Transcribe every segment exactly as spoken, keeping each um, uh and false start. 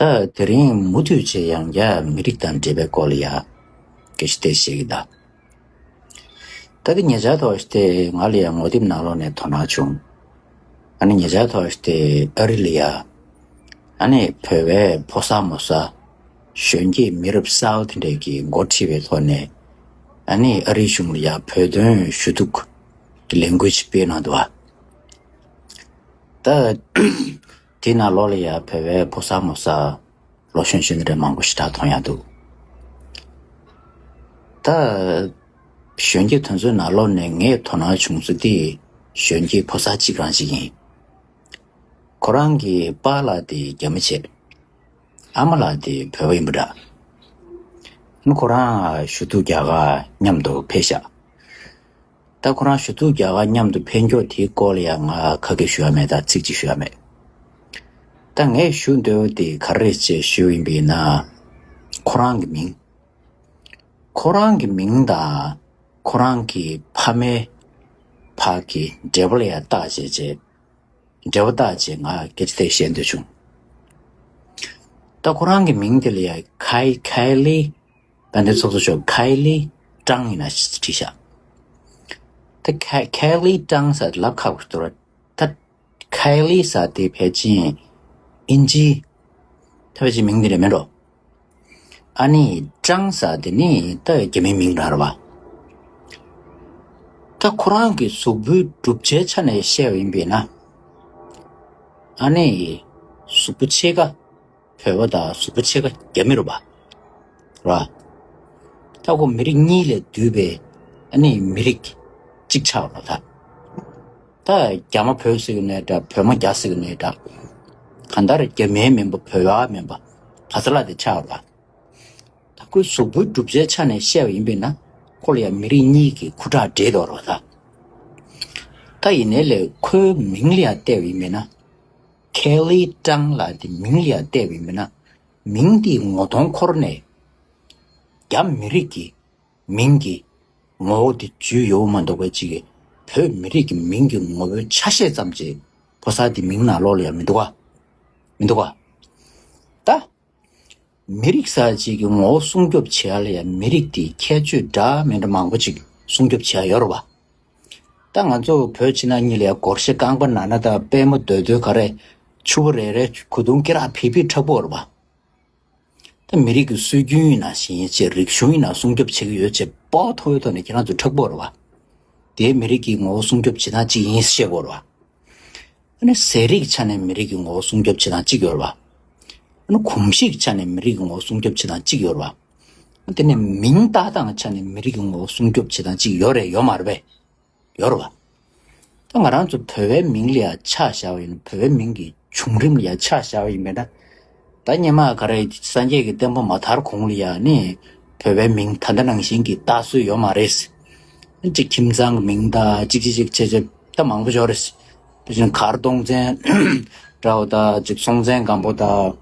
ད་དེ་རིང་མུ་མཐུད་བྱས་ཡང་བསྐྱར་མི་རིགས་དང་འབྲེལ་བའི་སྐོར་ལ་ཡ་སྐད་ཆ་དེ་བཤད་ཀྱི་གདའ། ད་དེ་ཉེ་ཆར་ཐོག་སྟེ་ང་ལ་ཡང་ངོ་དེབ་ནང་ལོགས་ནས་དོ་སྣང་བྱུང་། ཨ་ནི་ཉེ་ཆར་ཐོག་སྟེ་ཨ་རི་ལ་ཡ། ཨ་ནི་བོད་པའི་ཕོ་གསར་མོ་གསར། གཞོན་སྐྱེས་མི་རབས་གསར་བ་དེ་འདྲས་ཀྱིས་འགོ་ཁྲིད་པའི་ཐོག་ནས། ཨ་ནི་ཨ་རིའི་གཞུང་ལ་ཡ་བོད་དོན་ཞུ་གཏུག་གི་ལས་འགུལ་ཅིག་སྤེལ་གནང་འདུག་བ། ད། དེ་ནང་ལོགས་ལ་ཡ་བོད་པའི་ཕོ་གསར་མོ་གསར། ལོ་གཞོན་གཞོན་རེ་མང་པོ་ཞེ་དྲག་མཐོང་ཡག་འདུག་ད། གཞོན་སྐྱེས་དེ་ཚོའི་ནང་ལོགས་ནས་ངས་དོ་སྣང་བྱུང་ས་དེ་གཞོན་སྐྱེས་ཕོ་གསར་གཅིག་རང་གཅིག་ཡིན། ཁོ་རང་གི་པཱ་ལགས་དེ་རྒྱ་མི་བྱས། ཨ་མ་ལགས་དེ་བོད་པ་ཡིན་པ་འདྲ། ཁོ་རང་ཞུ་གཏུག་རྒྱ་གར་མཉམ་དུ་ཕེབས་ཤག་ད་ཁོ་རང་ཞུ་གཏུག་རྒྱ་གར་མཉམ་དུ་ཕེབས་མགྱོགས་དེའི་སྐོར་ལ་ཡང་ང་ཁ་སྐད་ཞུ་ཡ་མེད། ད་ཚིག་གཅིག་ཞུ་ཡ་མེད། ད་ངས་ཞུ་འདོད་པ་དེ་ག་རེ་རེད་ཅེས་ཞུས་ཡིན་པས་ན། ཁོ་རང་གི་མིང་། ཁོ་རང་གི་མིང་དང་ཁོ་རང་གི་ཕ་མའི་བར་གྱི་འབྲེལ་བ་ལ་ཡང་བརྟག་དཔྱད་བྱས། འབྲེལ་བ་བརྟག་དཔྱད་ང་སྐད་ཆ་དེ་བཤད་འདོད་བྱུང་། ད་ཁོ་རང་གི་མིང་དེ་ལ་ཡང་ཁའི་ཁའི་ལི། ད་འདི་ཚོགས་གཙོ་མཆོག་ཁའི་ལི་ཀྲང་ཡིན་ན་བྲིས་ཤག་ད་ཁའི་ཁའི་ལི་ཀྲང་ཟེར་ལབ་ཁག་པོ་ཞིག་འདུག་ར། ད་ཁའི་ལི་ཟེར་དེ་ཕལ་ཆེར་ཨིན་ཇི། ད་ཕལ་ཆེར་མིང་དེ་རེད་མེད་འགྲོ། ཨ་ནི་ཀྲང་ཟེར་དེ་ནི་ད་རྒྱ་མིའི་མིང་རང་རེད་བ། ད་ཁོ་རང་གི་གཟུགས་པོའི་གྲུབ་ཆའི་ཆ་ནས་བཤད་པ་ཡིན་པས་ན། ཨ་ནི་གཟུགས་པོ་ཕྱེད་ཀ་བོད་པ་དང་གཟུགས་པོ་ཕྱེད་ཀ་རྒྱ་མི་རེད་བ། ར། ད་ཁོ་མི་རིགས་གཉིས་ལས་བསྡུས་པའི་ཨ་ནི་མི་རིགས་གཅིག་ཆགས་པ་ད། ད་རྒྱ་མ་བོད་ཟེར་གི་ནའི་འདྲ། བོད་མ་རྒྱ་ཟེར་གི་ནའི་འདྲ། གང་ལྟར་རྒྱ་མིའི་མིན་པ་བོད་པ་མིན་པ་བ་ཚ་ལ་དེ་ཆགས་པ། ད་ཁོའི་གཟུགས་པོའི་གྲུབ་ཆའི་ཆ་ནས་བཤད་པ་ཡིན་པས་ན། ཁོ་ལ་ཡང་མི་རིགས་གཉིས་ཀྱི་ཁུ་ཁྲག་འདྲེས་འདུག་རོ་ད། ད་ཡིན་ནའི་ལས་ཁོའི་མིང་ལ་ཡང་བལྟས་པ་ཡིན་པས་ན། ཁེ་ལི་ཀྲང་ལ་དེ་མིང་ལ་ཡང་བལྟས་པ་ཡིན་པས་ན། མིང་དེའི་ངོ་གདོང་ཁོ་རང་ནས། རྒྱ་མི་རིགས་ཀྱི་མིང་གི་ངོ་བོ་དེ་བརྗོད་ཡོད་མ་འདུག་པ་ཅིག་གིས་བོད་མི་རིགས་ཀྱི་མིང་གི་ངོ་བོའི་ཆ་ཤས་ཙམ་ཅིག་ཕོ་གསར་དེ་མིང་ནང་ལོགས་ལ་ཡང་མི་འདུག་ག་མི་འདུག་ག་ད། མི་རིགས་གསར་ཅིག་གི་ངོ་བོ་སྲུང་སྐྱོབ་བྱེད་ཡ་ལ་ཡང་མི་རིགས་དེའི་ཁྱད་ཆོས་འདྲ་མི་འདྲ་མང་པོ་ཅིག་སྲུང་སྐྱོབ་བྱེད་ཡ་ཡོད་རེད་བ། ད་ང་ཚོ་བོད་ཕྱི་ནང་གཉིས་ལ་ཡང་སྒོར་གཞས་རྐང་པ་ན་ན་དང་པད་མ་རྡོལ་རྡོལ་ག་རེ། ཕྱུ་པ་རེ་རེ་གོས་ཐུང་སྐེ་རགས་ཕིག་ཕིག་མཁྲེགས་པོ་རེད་བ། ད་མི་རིགས་ཀྱི་སྲོལ་རྒྱུན་ཡིན་ན་ཞིག་ཡིན་ཅེས་རིག་གཞུང་ཡིན་ན་སྲུང་སྐྱོབ་བྱེད་ཀྱི་ཡོད་ཅེས་སྤོབས་པ་མཐོ་བོའི་ཐོག་ནས་ཁྱེད་རང་ཚོ་མཁྲེགས་པོ་རེད་བ། དེའི་མི་རིགས་ཀྱི་ངོ་བོ་སྲུང་སྐྱོབ་བྱེད་སྟངས་གཅིག་ཡིན་ཞེས་བཤད་དགོས་རེད་བ། ཨ་ནི་ཟས་རིགས་ཆ་ནས་མི་རིགས་ཀྱི་ངོ་བོ་སྲུང་སྐྱོབ་བྱེད་སྟངས་གཅིག་ཡོད་རེད་བ། ཨ་ནི་གོམས་གཤིས་ཆ་ནས་མི་རིགས་ཀྱི་ངོ་བོ་སྲུང་སྐྱོབ་བྱེད་སྟངས་གཅིག་ཡོད་རེད་བ། དེ་ནས་མིང་བཏགས་སྟངས་ཆ་ནས་མི་རིགས་ཀྱི་ངོ་བོ་སྲུང་སྐྱོབ་བྱེད་སྟངས་གཅིག་ཡོད་རེད་ཡོད་མ་རེད་པས། ཡོད་རེད་བ། ད་ང་རང་ཚོ་བོད་པའི་མིང་ལ་ཡང་ཆ་བཞག་པ་ཡིན་ན་བོད་པའི་མིང་གི་བྱུང་རིམ་ལ་ཡང་ཆ་བཞག་པ་ཡིན་པས་ན། ད་སྔོན་མ་ག་རེ་སངས་རྒྱས་ཀྱི་བསྟན་པ་མ་དར་གོང་ལ་ཡང་ནི་བོད་པའི་མིང་ད་ལྟ་ནང་བཞིན་གྱི་བཏགས་སྲོལ་ཡོད་མ་རེད། གཅིག་ཁྱིམ་ཚང་གི་མིང་དང་གཅིག་གཅིག་གཅིག་བྱས་བྱས་ད་མང་པོ་ཡོད་རེད། དེ་བཞིན་མཁར་གདོང་བཙན་འདྲ་བོ་དང་གཅིག་སྲོང་བཙན་སྒམ་པོ་དང་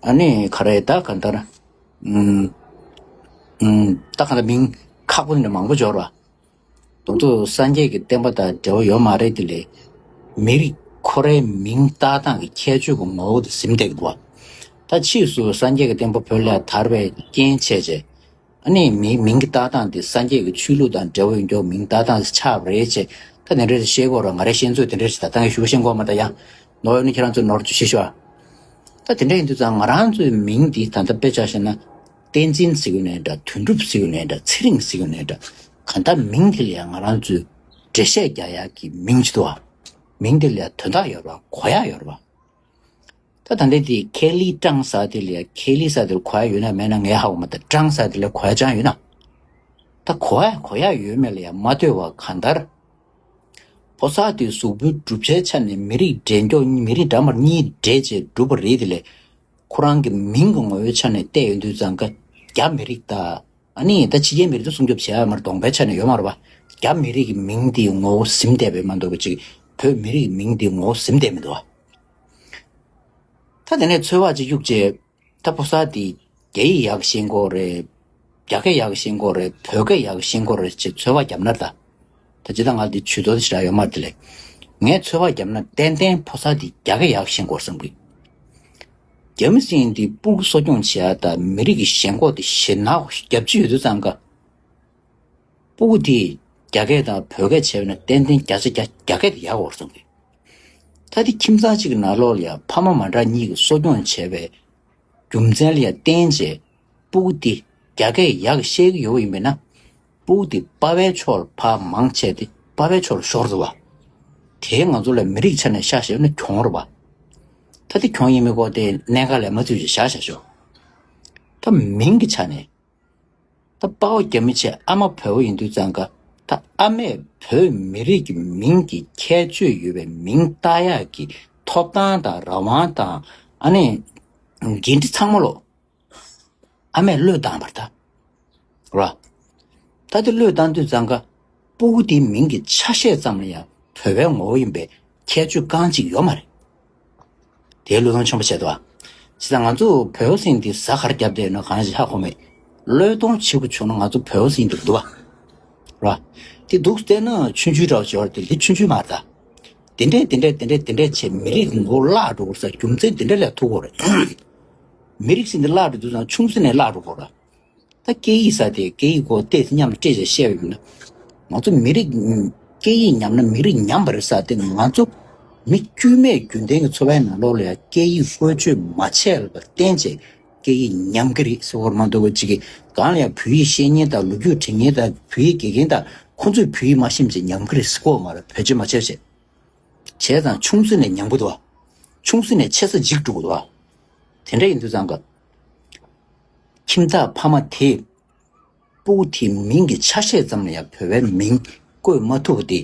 ཨ་ནི་ག་རེ་ད་ག་འདྲ་ཨུམ་ཨུམ་ད་ག་འདྲ་མིང་ཁག་པོ་འདྲ་མང་པོ་ཡོད་རེད་བ། རྡོག་རྡོག་སངས་རྒྱས་ཀྱི་བསྟན་པ་དང་འབྲེལ་བ་ཡོད་མ་རེད། དེ་ལས་མི་རིགས་ཁོ་རའི་མིང་བཏགས་སྟངས་ཀྱི་ཁྱད་ཆོས་ཀྱི་ངོ་བོ་དེ་ཟིན་བསྡད་ཀྱི་འདུག་བ། ད་ཕྱིས་སུ་སངས་རྒྱས་ཀྱི་བསྟན་པ་བོད་ལ་དར་བའི་རྐྱེན་བྱས་རྗེས་ཨ་ནི་མི་མིང་གི་བཏགས་སྟངས་དེ་སངས་རྒྱས་ཀྱི་ཆོས་ལུགས་དང་འབྲེལ་བ་ཡོད་མཁན་མིང་བཏགས་སྟངས་ཆགས་པ་རེད་ཅེས་ད་དེ་འདྲ་ཞིག་བཤད་ཀྱི་ཡོད་རེད། ང་རའི་ཤེས་ཚོད་དེ་འདྲ་ཞིག་ད་ལྟ་ངས་ཞུ་ཤེས་ཀྱི་ཡོད་མ་རེད། ད་ཡང་ནོར་ཡོད་ན་ཁྱེད་རང་ཚོས་ནོར་བཅུག་ཤེས་ཤོག་ད་དེ་འདྲ་ཡིན་དུས་ཙང་ང་རང་ཚོའི་མིང་འདི་ད་ལྟ་དཔེ་ཆ་བཞག་ན། བསྟན་འཛིན་ཟེར་གྱི་ནའི་འདྲ། དོན་གྲུབ་ཟེར་གྱི་ནའི་འདྲ། ཚེ་རིང་ཟེར་གྱི་ནའི་འདྲ། གང་ལྟར་མིང་དེ་ལ་ཡང་ང་རང་ཚོས་འགྲེལ་བཤད་རྒྱག་ཡག་གི་མིང་ཅིག་འདུག་བ། མིང་དེ་ལ་ཡང་དོན་དག་ཡོད་རེད་བ། གོ་ཡག་ཡོད་རེད་བ། ད་ད་ལྟ་དེ་ཁེ་ལི་ཀྲང་ཟེར་དེ་ལ་ཡང་ཁེ་ལི་ཟེར་དེ་ལ་གོ་ཡག་ཡོད་ན་མེད་ན་ངས་ཧ་གོ་མ་ཐལ། ཀྲང་ཟེར་དེ་ལ་གོ་ཡག་ཅང་ཡོད་ན། ད་གོ་ཡག་གོ་ཡག་ཡོད་མེད་ལ་ཡང་མ་ལྟོས་པ་གང་ལྟར། ཕོ་གསར་དེའི་གཟུགས་པོའི་གྲུབ་ཆའི་ཆ་ནས་མི་རིགས་འདྲེས་མགྱོགས་མི་རིགས་འདྲ་མིན་གཉིས་འདྲེས་བྱས་གྲུབ་པ་རེད། དེ་ལས་ཁོ་རང་གི་མིང་གི་ངོ་བོའི་ཆ་ནས་བལྟས་ཡོང་དུས་ཙང་ཀ་རྒྱ་མི་རིགས་དང་ཨ་ནི་ད་ཕྱི་རྒྱལ་མི་རིགས་ཚོ་སྲུང་སྐྱོབ་བྱེད་ཡ་མར་གདོང་པའི་ཆ་ནས་ཡོད་མ་རེད་པ། རྒྱ་མི་རིགས་ཀྱི་མིང་དེའི་ངོ་བོ་ཟིན་བསྡད་པའི་མ་གཏོགས་པ་ཅིག་བོད་མི་རིགས་ཀྱི་མིང་དེའི་ངོ་བོ་ཟིན་བསྡད་མི་འདུག་བ། ད་དེ་ནས་ཚོད་དཔག་ཅིག་གཡུགས་རྗེས། ད་ཕོ་གསར་དེ་རྒྱ་ཡིག་ཡག་ཤེས་ཀྱི་ཡོད་རེད། རྒྱ་སྐད་ཡག་ཤེས་ཀྱི་ཡོད་རེད། བོད་སྐད་ཡག་ཤེས་ཀྱི་ཡོད་རེད་ཅེས་ཚོད་དཔག་བརྒྱབ་ན་ད། ད་ཇི་ལྟར་ང་འདི་ཇུས་གཏོགས་ཞེ་དྲག་ཡོད་མ་རེད་དེ་ལས། ངས་ཚོད་དཔག་བརྒྱབ་ན་ཏན་ཏན་ཕོ་གསར་དེ་རྒྱ་སྐད་ཡག་ཤེས་ཀྱི་ཡོད་རེད་བསམ་གི། རྒྱ་མི་སྲིད་འདི་སྤུ་གུ་གསོ་སྐྱོང་བྱེད་ཡ་དང་མི་རིགས་ཀྱི་ཞེན་ཁོག་དེ་ཞེ་ན་རྒྱབ་ཀྱི་ཡོད་དུས་ཙང་ཀ། སྤུ་གུ་དེ་རྒྱ་སྐད་དང་བོད་སྐད་བྱས་པ་ན་ཏན་ཏན་བརྒྱ་ཆ་བརྒྱ་རྒྱ་སྐད་དེ་ཡག་འོར་སོང་གི། ད་དེ་ཁྱིམ་ཚང་གཅིག་གི་ནང་ལོགས་ལ་ཡང་ཕ་མ་མ་འདྲ་གཉིས་ཀྱིས་གསོ་སྐྱོང་བྱས་པའི་རྒྱུ་མཚན་ལ་ཡང་བརྟེན་བྱས་སྤུ་གུ་དེ་རྒྱ་སྐད་ཡག་ཤེས་ཀྱི་ཡོད་པ་ཡིན་པས་ན། སྤུ་གུ་དེ་པ་ཕའི་ཕྱོགས་ལ་ཕར་མང་ཆེ་དེ་པ་ཕའི་ཕྱོགས་ལ་ཤོར་འདུག་བ། དེས་ང་ཚོ་ལ་མི་རིགས་ཆ་ནས་ཤ་ཞེས་ན་གྱོང་རེད་བ། ད་དེ་གྱོང་ཡིན་མིན་སྐོར་དེ་གནད་འགག་ལས་མ་བརྩིས་ཤིག་བཞག་བཞག་ཤོག་ད་མིང་གི་ཆ་ནས། ད་ཕ་བ་རྒྱ་མི་བྱས་ཨ་མ་བོད་པ་ཡིན་དུས་ཙང་ཀ། ད་ཨ་མས་བོད་མི་རིགས་ཀྱི་མིང་གི་ཁྱད་ཆོས་ཡོད་པའི་མིང་བཏགས་ཡག་གི་ཐོབ་ཐང་དང་རང་དབང་དང་ཨ་ནི་འགན་འཁྲི་ཚང་མ་ལོ། ཨ་མས་བློས་བཏང་བར་ཐལ། ར། ད་དེ་བློས་བཏང་དུས་ཙང་ཀ། སྤུ་གུ་དེའི་མིང་གི་ཆ་ཤས་ཙམ་ལ་ཡང་བོད་པའི་ངོ་བོ་ཡིན་པའི་ཁྱད་ཆོས་རྐང་གཅིག་ཡོད་མ་རེད། དེའི་བློས་གཏོང་ཆེན་པོ་བྱས་འདུག་ཨ། བྱས་ཙང་ང་ཚོ་བོད་པ་ཟེར་མཁན་དེ་ཟ་ག་རེ་བརྒྱབ་བསྡད་ཡོད་ན་གང་ཞིག་ཧ་གོ་མེད། བློས་གཏོང་བྱེད་དགོས་བྱུང་ན་ང་ཚོ་བོད་པ་ཟེར་མཁན་དེ་འདུག་ཨ། ར། དེ་འདུག་བལྟས་ན་ཆུང་ཆུང་འདྲ་བོ་ཞིག་ཡོད་རེད་དེ་འདི་ཆུང་ཆུང་མ་རེད་ད། དེ་འདྲས་དེ་འདྲས་དེ་འདྲས་དེ་འདྲས་བྱས་མི་རིགས་ཀྱི་ངོ་བོ་བརླག་འགྲོ་དགོས་ས་རྒྱུ་མཚན་དེ་འདྲས་ལས་ཐུག་གོ་རེད། མི་རིགས་ཟེར་འདི་བརླག་འགྲོ་དུས་ཙང་ཆུང་ཙེ་ནས་བརླག་འགྲོ་གོ་ར། ད་སྐད་ཡིག་ས་དེ་སྐད་ཡིག་སྐོར་ཏོག་ཙམ་མཉམ་དུ་སྤྲད་བྱས་བཤད་པ་ཡིན་ན། ང་ཚོ་མི་རིགས་སྐད་ཡིག་ཉམས་ན་མི་རིགས་ཉམས་པ་རེད་ས་དེ་ང་ཚོ་མི་དཀྱུས་མའི་རྒྱུན་ལྡན་གྱི་འཚོ་བའི་ནང་ལོགས་ལ་ཡང་སྐད་ཡིག་བཀོལ་སྤྱོད་མ་བྱས་པར་བརྟེན་བྱས་སྐད་ཡིག་ཉམས་ཀྱི་རེད་ཟེར་བ་མ་གཏོགས་པ་གཅིག་གིས་གང་ལ་ཡང་བོད་ཡིག་ཤེས་མཁན་དང་ལོ་རྒྱུས་དྲན་མཁན་དང་བོད་ཡིག་དགེ་རྒན་དང་ཁོང་ཚོས་བོད་ཡིག་མ་ཤེས་བྱས་ཉམས་ཀྱི་རེད་ཟེར་གོ་མ་རེད། བེད་སྤྱོད་མ་བྱས་བྱས། བྱས་ཙང་ཆུང་ཙེ་ནས་ཉམས་ཀྱི་འདུག་བ། ཆུང་ཙེ་ནས་ཆེ་ས་འཇིག་འགྲོ་གི་འདུག་བ། དེ་འདྲ་ཡིན་དུས་ཙང་ཀ། ཁྱིམ་བདག་ཕ་མ་དེས་སྤུ་གུ་དེའི་མིང་གི་ཆ་ཤས་ཙམ་ལ་ཡང་བོད་པའི་མིང་བཀོད་མ་ཐུབ་པ་དེ་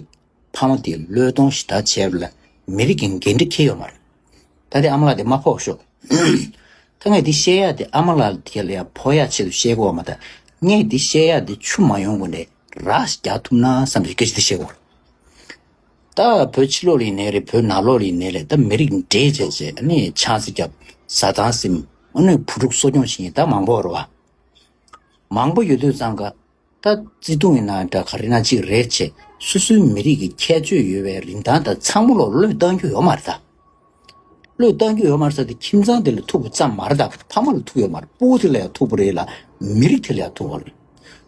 ཕ་མ་དེས་བློས་གཏོང་ཞེ་དྲག་བྱས་པ་ལ་མི་རིགས་ཀྱི་འགན་འཁྲི་འཁྱེར་ཡོད་མ་རེད། ད་དེ་ཨ་མ་ལགས་དེ་མ་ཕོག་ཤོག་ད་ངས་འདི་བཤད་ཡག་དེ་ཨ་མ་ལགས་དེ་ལ་ཡང་ཕོག་ཡག་ཆེད་དུ་བཤད་དགོས་པ་མ་གཏོགས་ངས་འདི་བཤད་ཡག་དེ་ཆུ་མ་ཡོང་གོང་ནས་རགས་རྒྱག་ཐུབ་ན་བསམ་པའི་སྐད་ཆ་དེ་བཤད་དགོས། ད་བོད་ཕྱི་ལོགས་ལ་ཡིན་ནའི་རེད་བོད་ནང་ལོགས་ལ་ཡིན་ནའི་རེད་ད་མི་རིགས་འདྲེས་བྱས་བྱས་ཨ་ནི་ཆང་ས་བརྒྱབ་ཟ་ཐང་ཟིན་ཨ་ནི་བུ་ཕྲུག་གསོ་སྐྱོང་བྱེད་མཁན་ད་མང་པོ་རེད་བ། མང་པོ་ཡོད་དུས་ཙང་ཀ་ད་བརྩེ་དུང་ཡིན་ན་འདྲ་ག་རེ་ན་གཅིག་རེད་བྱས་སོ་སོའི་མི་རིགས་ཀྱི་ཁྱད་ཆོས་ཡོད་པའི་རིན་ཐང་དང་ཚང་མ་ལོག་བློས་བཏང་རྒྱུ་ཡོད་མ་རེད་ད། བློས་བཏང་རྒྱུ་ཡོད་མ་རེད་ཟེར་ཏེ་ཁྱིམ་ཚང་དེ་ལ་ཐུག་པ་ཙམ་མ་རེད་ད། ཕ་མ་ལ་ཐུག་ཡོད་མ་རེད། སྤུ་གུ་དེ་ལ་ཡང་ཐུག་པ་རེད་ལ་མི་རིགས་དེ་ལ་ཡང་ཐུག་པ་རེད།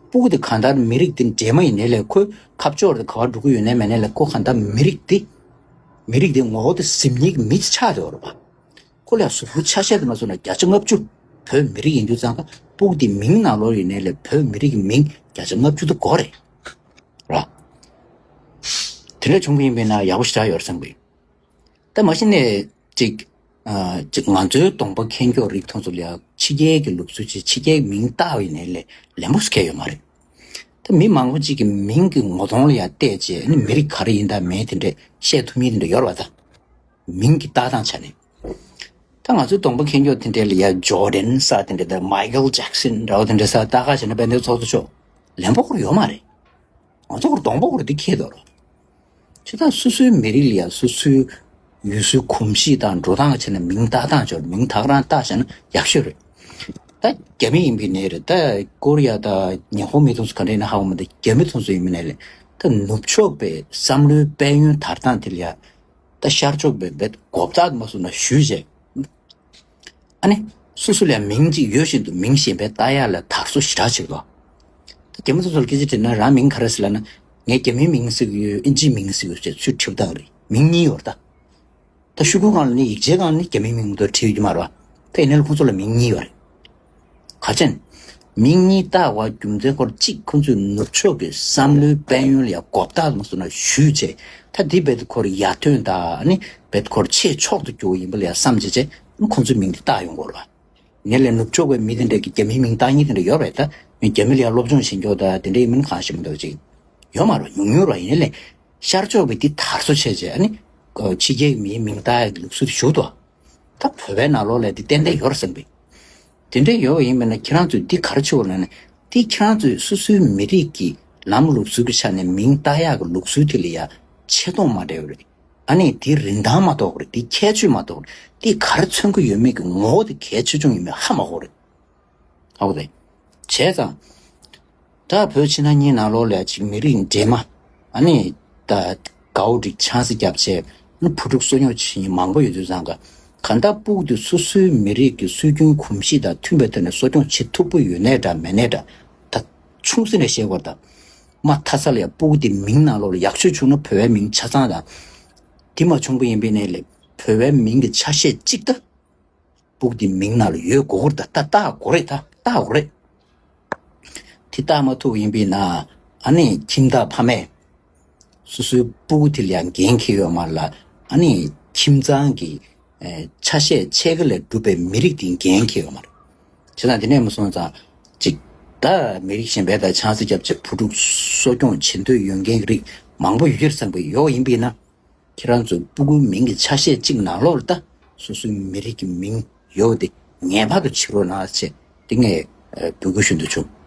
སྤུ་གུ་དེ་གང་ལྟར་མི་རིགས་དེ་འདྲེས་མ་ཡིན་ནའི་ལས་ཁོས་ཁ་ཕྱོགས་དེ་ག་པར་འགྲོ་གི་ཡོད་ནའི་མེད་ནའི་ལས་ཁོ་གང་ལྟར་མི་རིགས་དེ་མི་རིགས་དེ་ངོ་བོ་དེ་ཟིན་མཁན་གྱི་མི་ཆགས་བསྡད་ཡོད་རེད་པ། ཁོ་ལ་ཡང་གཟུགས་པོ་ཆ་ཤས་དེ་མ་སོང་ན་བརྒྱ་ཆ་ལྔ་བཅུ་བོད་མི་རིགས་ཡིན་དུས་ཙང་ཀ་སྤུ་གུ་དེ་མིང་ནང་ལོགས་ཡིན་ནའི་ལས་བོད་མི་རིགས་ཀྱི་མིང་བརྒྱ་ཆ་ལྔ་བཅུ་དེ་དགོས་རེད། ར། དེ་འདྲ་བྱུང་གི་ཡིན་པས་ན་ཡག་པོ་ཞེ་དྲག་ཡོད་རེད་བསམ་གི། ད་མ་གཞི་ནས་ཅིག་ཨ་ཅིག་ང་ཚོའི་གདོང་པ་མཁས་མཆོག་རིགས་མཐོང་ཚོ་ལ་ཡང་ཕྱི་རྒྱལ་གྱི་ལུགས་སྲོལ་ཅིག་ཕྱི་རྒྱལ་མིང་བཏགས་པ་ཡིན་ནའི་ལས་ལན་པོ་སུ་ཁེལ་ཡོད་མ་རེད། ད་མི་མང་པོ་ཅིག་གི་མིང་གི་ངོ་གདོང་ལ་ཡང་བལྟས་རྗེས་ནི་མི་རིགས་ག་རེ་ཡིན་དང་མེད་དེ་འདྲས་བཤད་ཐུབ་མཁན་དེ་འདྲ་ཡོད་རེད་བ་ད། མིང་གི་བཏགས་སྟངས་ཆ་ནས། ད་ང་ཚོའི་གདོང་པ་མཁས་མཆོག་དེ་འདྲས་ལ་ཡང་ཇོར་ཌན་ས་དེ་འདྲས་དང་མའི་ཀལ་ཇེག་སན་འདྲ་བོ་དེ་འདྲས་ས་བཏགས་ཁ་བྱས་ན་དཔལ་ལྡན་ཚོགས་གཙོ་མཆོག་ལན་པོ་ཁོར་ཡོད་མ་རེད། ང་ཚོ་ཁོར་གདོང་པ་ཁོར་འདི་ཁེལ་འདུག་རོ། ཅི་ད་སོ་སོའི་མི་རིགས་ལ་ཡང་སོ་སོའི་ཡུལ་སྲོལ་གོམས་གཤིས་དང་འགྲོ་སྟངས་བྱས་ནས་མིང་བཏགས་སྟངས་ཅོར་མིང་ད་ག་རང་བཏགས་བྱས་ན་ཡག་ཤོས་རེད། ད་རྒྱ་མི་ཡིན་པའི་ནས་རེད་ད་ཀོ་རི་ཡ་ད་ཉི་ཧོང་མི་ཐོང་སུ་ག་འདྲ་ཡིན་ན་ཧ་གོ་མི་འདུག་རྒྱ་མི་ཐོང་སུ་ཡིན་མིན་ནས་ལས་ད་ནུབ་ཕྱོགས་པའི་བསམ་བློའི་དཔལ་ཡོན་དར་སྟངས་དེ་ལ་ཡང་ད་ཤར་ཕྱོགས་པའི་བེད་གོབ་ཏག་མ་སོང་ན་ཞུས་བྱས། ཨ་ནི། སོ་སོ་ལ་མིང་གཅིག་ཡོད་བཞིན་དུ་མིང་གཞན་པའི་བཏགས་ཡག་ལ་དར་སྲོལ་ཞེ་དྲག་ཅིག་ལ། ད་རྒྱ་མི་ཚོ་ཚོར་སྐད་ཆ་དྲིས་ན་རང་མིང་ག་རེ་ཟེར་ལབ་ན། ངས་རྒྱ་མིའི་མིང་ཟེར་གྱི་ཡོད་ཨིན་ཇིའི་མིང་ཟེར་གྱི་ཡོད་ཅེས་ཚུར་དྲིས་པ་དང་རེད་མིང་གཉིས་ཡོད་རེད་ད། ད་ཤོག་གུ་སྒང་ལ་ནི་ཡིག་ཆའི་སྒང་ལ་ནི་རྒྱ་མིའི་མིང་མདོར་བྲིས་ཡོད་ཀྱི་མ་རེད་བ། ད་ཡིན་ནའི་ལ་ཁོང་ཚོ་ལ་མིང་གཉིས་ཡོད་རེད། ག་ཅན། མིང་གཉིས་བཏགས་པ་རྒྱུ་མཚན་སྐོར་གཅིག་ཁོང་ཚོས་ནུབ་ཕྱོགས་ཀྱི་བསམ་བློའི་དཔལ་ཡོན་ལ་ཡང་གོ་བརྡ་མ་སོང་ན་ཞུས་བྱས་ད་འདི་བེད་ཁོར་ཡར་ཐོན་དང་ནི་བེད་ཁོར་ཆེས་མཆོག་ཏུ་གྱུར་ཡིན་པ་ལ་ཡང་བསམ་བྱས་བྱས་ཁོང་ཚོས་མིང་འདི་བཏགས་ཡོང་དགོས་རེད་བ། ངས་ལས་ནུབ་ཕྱོགས་པའི་མི་དེ་འདྲ་གི་རྒྱ་མིའི་མིང་བཏགས་མཁན་དེ་འདྲ་ཡོད་རེད་ད་མི་རྒྱ་མི་ལ་ཡང་སློབ་སྦྱོང་བྱེད་མཁན་དང་དེ་འདྲ་ཡིན་མིན་གང་ཤེས་མི་འདུག་ཅིག་ཡོད་མ་རེད་ཉུང་ཉུང་རེད་ཡིན་ནའི་ལས་ཤར་ཕྱོགས་པའི་འདི་དར་སྲོལ་ཆེ་བྱས་ནི་ཕྱི་རྒྱལ་མིའི་མིང་བཏགས་ཡག་གི་ལུགས་སྲོལ་དེ་ཞུགས་འདུག་ད་བོད་པའི་ནང་ལོགས་ལ་དེ་ཏན་ཏན་ཡོད་རེད་བསམ་པས། དེ་འདྲ་ཡོད་པ་ཡིན་པས་ན་ཁྱེད་རང་ཚོས་འདི་ག་རེ་བྱེད་དགོས་ལབ་ན་འདི་ཁྱེད་རང་ཚོས་སོ་སོའི་མི་རིགས་ཀྱི་ལམ་ལུགས་སྲོལ་གྱི་ཆ་ནས་མིང་བཏགས་ཡག་གི་ལུགས་སྲོལ་དེ་ལ་ཡ་ཆེ་མཐོང་མ་སྤྲད་པ་རེད། ཨ་ནི་འདི་རིན་ཐང་མ་གཏོགས་རེད་འདི་ཁྱད་ཆོས་མ་གཏོགས་རེད་འདི་ག་རེ་མཚོན་གྱི་ཡོད་མེད་ཀྱི་ངོ་བོ་དེ་གལ་ཆེ་ཆུང་ཡིན་མིན་ཧ་མ་གོ་རེད། ཧ་གོ་རེད། བྱས་ཙང་། ད་བོད་ཕྱི་ནང་གཉིས་ནང་ལོགས་ལ་ཅིག་མི་རིགས་འདྲེས་མ། ཨ་ནི། ད། དགའ་བོ་འགྲིག་ཆང་ས་བརྒྱབ་བྱས། ཨ་ནི་བུ་ཕྲུག་གསོ་སྐྱོང་བྱེད་མཁན་མང་པོ་ཡོད་དུས་ཙང་ཀ། གང་ལྟར་སྤུ་གུ་དེ་སོ་སོའི་མི་རིགས་ཀྱི་སྲོལ་རྒྱུན་གོམས་གཤིས་དང་མཐུན་པའི་ཐོག་ནས་གསོ་སྐྱོང་བྱེད་ཐུབ་ཀྱི་ཡོད་ནའི་འདྲ་མེད་ནའི་འདྲ། ད་ཆུང་ཙག་ནས་བཤད་དགོས་རེད་ད། མ་མཐའ་ས་ལ་ཡ་སྤུ་གུ་དེ་མིང་ནང་ལོགས་ལ་ཡག་ཤོས་བྱུང་ན་བོད་པའི་མིང་ཆ་ཚང་དང་། དེ་མ་བྱུང་པ་ཡིན་པའི་ནའི་ལས་བོད་པའི་མིང་གི་ཆ་ཤས་གཅིག་ད། སྤུ་གུ་དེ་མིང་ནང་ལ་ཡོད་དགོས་ཀྱི་རེད་ད། ད་བཏགས་དགོས་རེད་ད། བཏགས་དགོས་རེད། དེ་བཏགས་མ་ཐུབ་པ་ཡིན་པས་ན། ཨ་ནི་ཁྱིམ་བདག་ཕ་མས་སོ་སོའི་སྤུ་གུ་དེ་ལ་ཡང་འགན་འཁྱེར་ཡོད་མ་རེད་ལ། ཨ་ནི་ཁྱིམ་ཚང་གི་ཨེ་ཆ་ཤས་ཕྱེད་ཀ་ལས་གྲུབ་པའི་མི་རིགས་དེ་འགན་འཁྱེར་ཡོད་མ་རེད། བྱས་ཙང་དེ་ནས་མ་སོང་ཙང་ཅིག་ད་མི་རིགས་གཞན་པའི་དང་ཆང་ས་བརྒྱབ་བྱས་བུ་ཕྲུག་གསོ་སྐྱོང་བྱེད་འདོད་ཡོད་མཁན་གྱི་རིགས་མང་པོ་ཡོད་ཀྱི་རེད་བསམ་གྱི་ཡོད། ཡིན་པས་ན། ཁྱེད་རང་ཚོའི་སྤུ་གུའི་མིང་གི་ཆ་ཤས་གཅིག་ནང་ལོགས་ལ་ད་སོ་སོའི་མི་རིགས་ཀྱི་མིང་ཡོད་དེ་ངེས་པར་དུ་བྱེད་རོགས་གནང་ཞེས་དེ་ངས་ཨ་འབོད་སྐུལ་ཞུ་འདོད་བྱུང་།